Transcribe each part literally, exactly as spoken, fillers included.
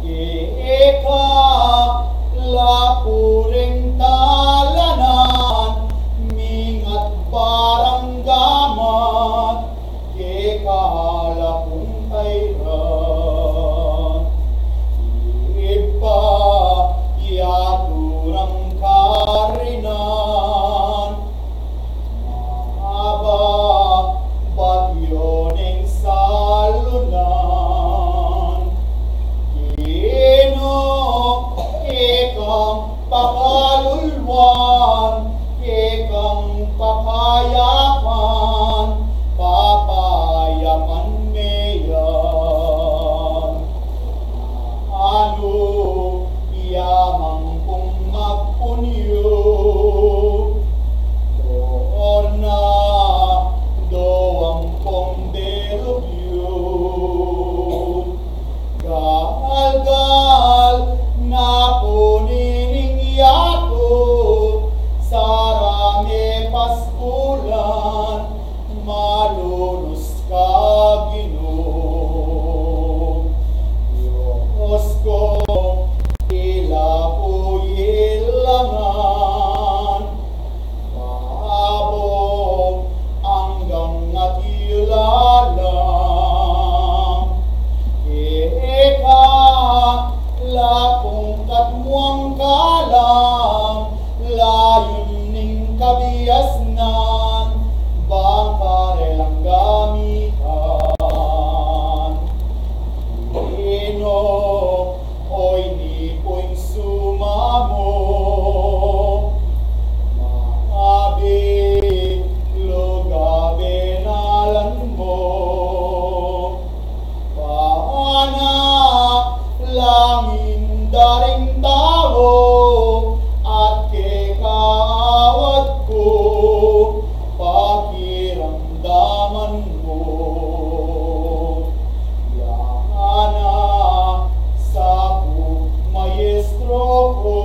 Keka la pu reng talanan, mingat barang gamat, keka la pung kairan. Ibpa, yatu rang karinan, mababat yo neng salunan. Ginu, kekang pakaluluan, kekang pakayapan, papayapan me yan. Anu, yamang pung magpunyu, tornado ampong delubyu. Galgal na pu nining yatu, sarame paskulan, malunus ka Ginu. Dios ku, ila pu ilangan, babo anggang atilalang. Keka la pung katmuang kalam, layun ning kabiasnan, bang karelang gamitan. Ginu, oyni pu ing suma mu, mabilug a benalan mu. Panalangin da ring tau, at keka awat ku, pakiramdaman mu. Yana sa pu, Maestro ku,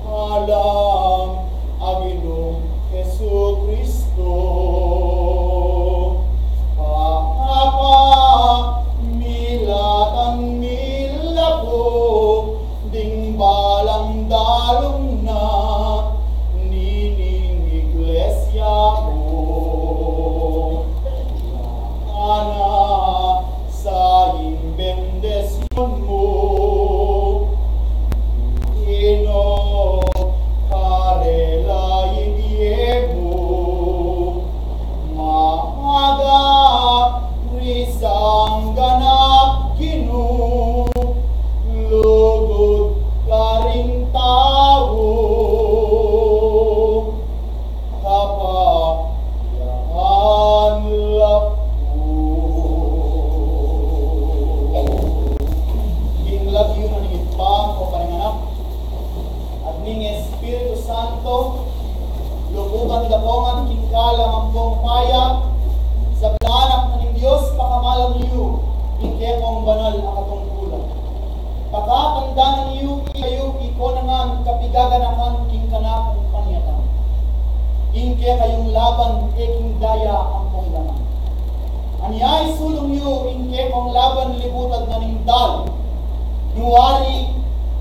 Alang a Ginung Jesucristo, Papa, milatan mi la pu ding balang dalung na nining iglesia mu. Ana sa ing bendisyun mu, Ginu, karela ibie mu, maga risang ganap Ginu, lugud karing tau. Kapayapan la pu. King lagyu na ning Ibpa, ning Anak, at ning Espiritu Santo, lukuban da ko ngan king kalam ampong paya, sablang anak na ning Dios, pakamalan yu ing kekong banal a katungkulan. Pakatandanan yu ikayu, ikong ngan kapigaganakan king kanakung panyatang. Ing kekayung laban e king daya ampong laman. Anya isulung yu ing kekong laban libutad na ning dal, nu wari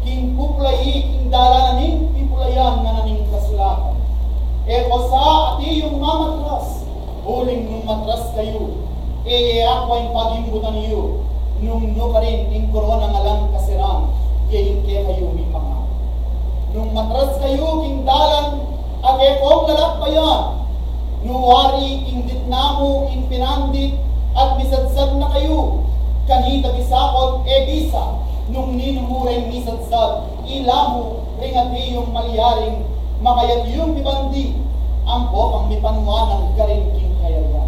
king pupulayi king dalan na ning pipulayan na ning kasulatan. E ko sa ati yung mamatras, uling nung matras kayu, e ye akwa ing pagimbutan yu, nung nukarin ing korona alang kasiran, ya ing kekayu mipangako. Nung matras kayu king dalan a kekong lalakbayan, nu wari ing ditnan mu ing pinandit at misadsad na kayu, kanita bisakot e bisa, nung ninu mu reng misadsad, ila mu ring ati yung malyaring makayat yung mibandi, ampo pang mipanwanan karin king kayarian.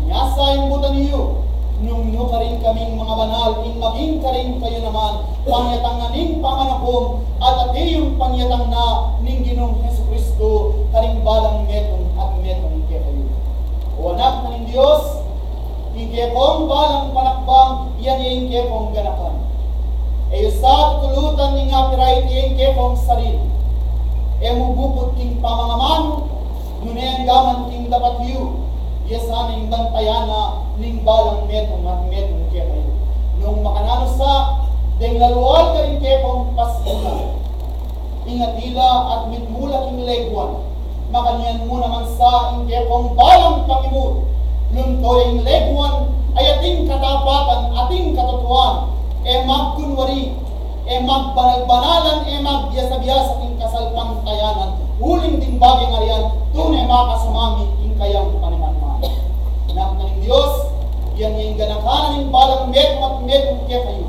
Anya sa imbutan yu, nung nukarin kaming mga banal, ing maging karin kayu naman, panyatang na ning pamanakum, at ati yung panyatang na ning Ginung Jesucristo, karing balang metung at metung kekayu. O anak na ning Dios, ing kekong balang panakbang, yan ya ing kekong ganakan. E yu sa tutulutan ning apirait ya ing kekong sarili. E mu bukut king pamangamanu, nune anggaman king dapat yu, ya sana ing bantayan na ning balang metung at metung kekayu. Nung Lalual karing kekong paskulan. Ing atila at mitmula king leguan. Makanyan mu naman sa ing kekong balang pangimut. Lunto ya ing leguan, ay ating katapatan, ating katutuan. E magkunwari, e magbanal-banalan, e magbiasa-biasa king kasalpantayanan. Uling ding bage ngarian, tune makasama mi king kayang panimanman. Anak na ning Dios, yan ya ing ganakanan ning balang metung at metung kekayu.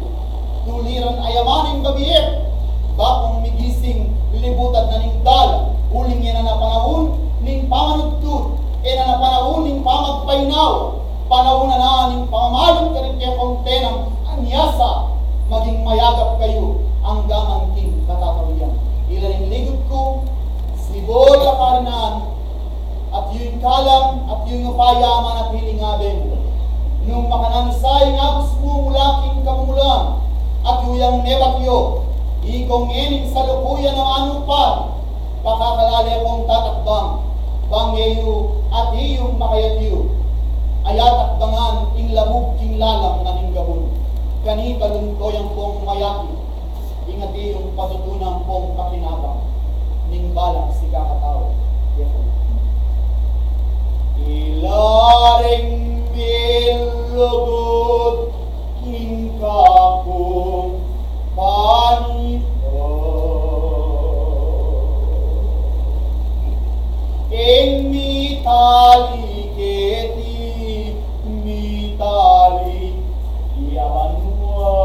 Tuliran a yaman ing babier, bakung migising, libutad na ning dalan, uling e na panaun ning pamanudtud, e na panaun ning pamagpainawa, panaun na na ning pamamayut karing kekong tenang, anya sa, maging mayagap kayu anggang king katatawian. Ila ning ligud ku, sibol a karinan, at yu ing kalam, at yu ing upaya, manatili nga beng. Nung makananu sa ing agus mu mula king kamumulan, at yu yang mebat yo, ikong ngening salukuyan a manupal, pakakalale kong tatakbang, bang e yu at iyung makayat yu, ayatakbangan ing labub king lalam na ning gabun. Kanita lunto yang pong mayakit, ing ati yung patutunan pong pakinabang ning balang sikakatau. Ila ring milugud king kapung panipo. Ing mitali keti mitali ya banua.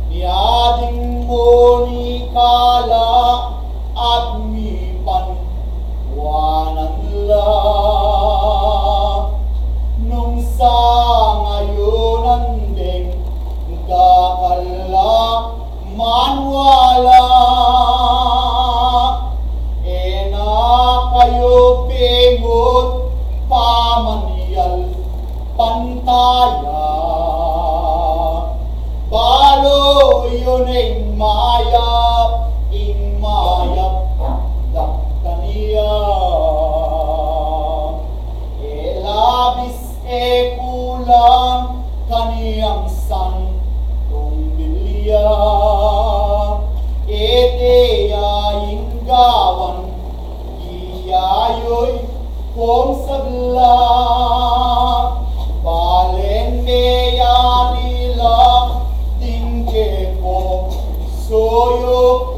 Nia ding muni kala at mipanwanan la. Nung sa ngayunan deng dakal la manwala, e na kayu pingut pamanyal pantaya. Balu yu ning mayap, ing mayap daktan ya. E labis e kulang kaniang santung Biblia, e te ya ing gawan, iya yu'y kong sabla, balen meyari la ding kekong soyuku.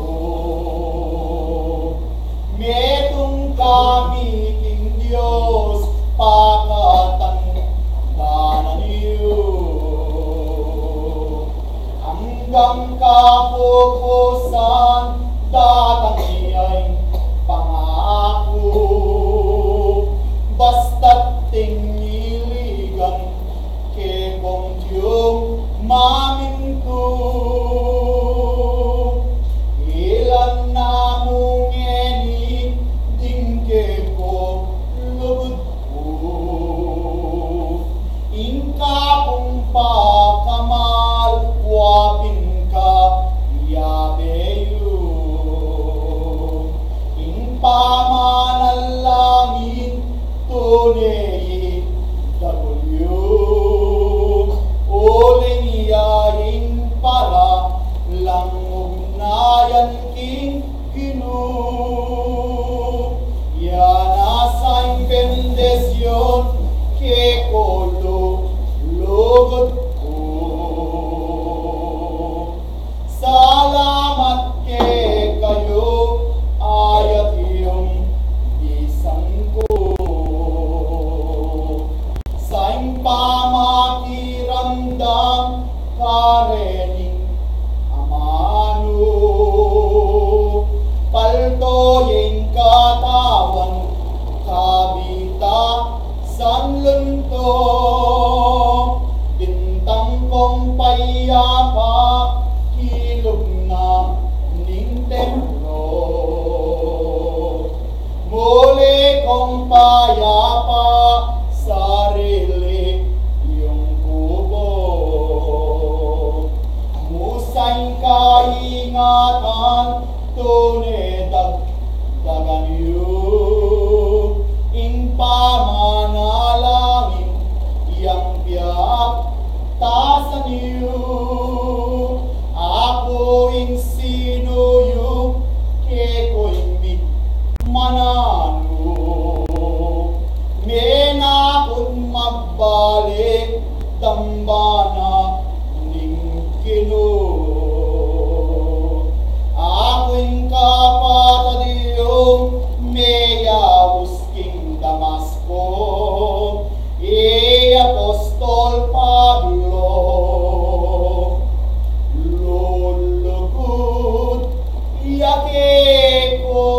Metung kami king Dios, pakatandanan yu. Anggang kapupusan datang ya ing pangaku. Basta't ing iligan kekong diyung mamintu. Ilan na mu ngeni ding kekong lugud ku. Ing kapung pakamal wa pin kayabe yu. Ing pamanalangin tune i W. Uling ya ing para lang ugnayan king Ginu. Ya na sa ing bendisyun kekong lu-, lugud ku. Salamat kekayu, ayat yung bisan ku. Sa ing pamakiramdam karening amanu, palto ing katawan, kabita san lunto, bintang kong payapa, kilub na ning templo. Muli kong payapa sarili yung kubo. Musa ing kaingatan tune dagdagan yu. Ing pamanalangin yang piyak Tasan yu, aku ing sinu yu, keku ing mi mananu, menakut magbalik dambana ning Ginu. Aku ing kapatad yu, meyaus king Damasco, i apostol Pablo, lulugud ya keku.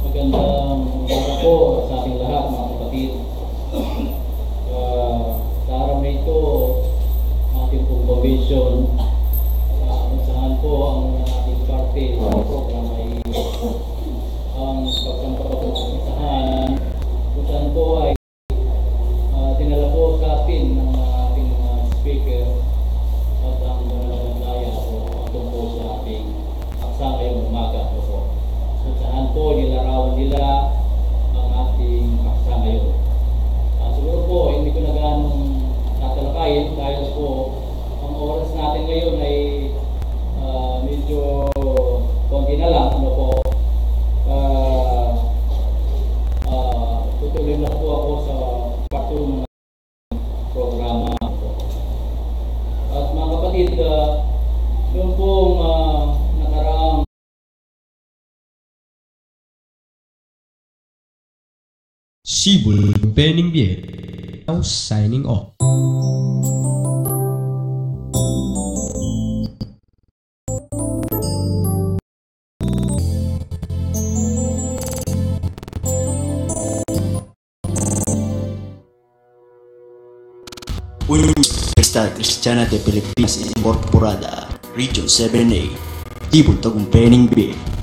Magandang umaga po sa ating lahat, mga kapatid. Ah, sa araw na ito, ating pong convention, ah, kung saan po ang unang ating parte ng program ay ang pagsampapatulang kapistahan, kung saan po ay Ah, dinala po sa atin ng, ah, ating, ah, speaker at ang banal na gandaya po tungkol sa ating paksa ngayong umaga po. At sa po, nilarawan nila ang ating paksa ngayon. Ah, siguro po, hindi ko na gaanong tatalakayin dahil po ang oras natin ngayon ay, ah, medyo konti na lang, ano po. Ah, ah, tutuloy na po ako sa part two ng programa. At mga kapatid, ah, noong pong, ah, nakaraang Sibul Pening Bie, now signing off. Union Universal Cristiana de Pilipinas Incorporada, Region seven A, Sibul Tagumpay ning Bie.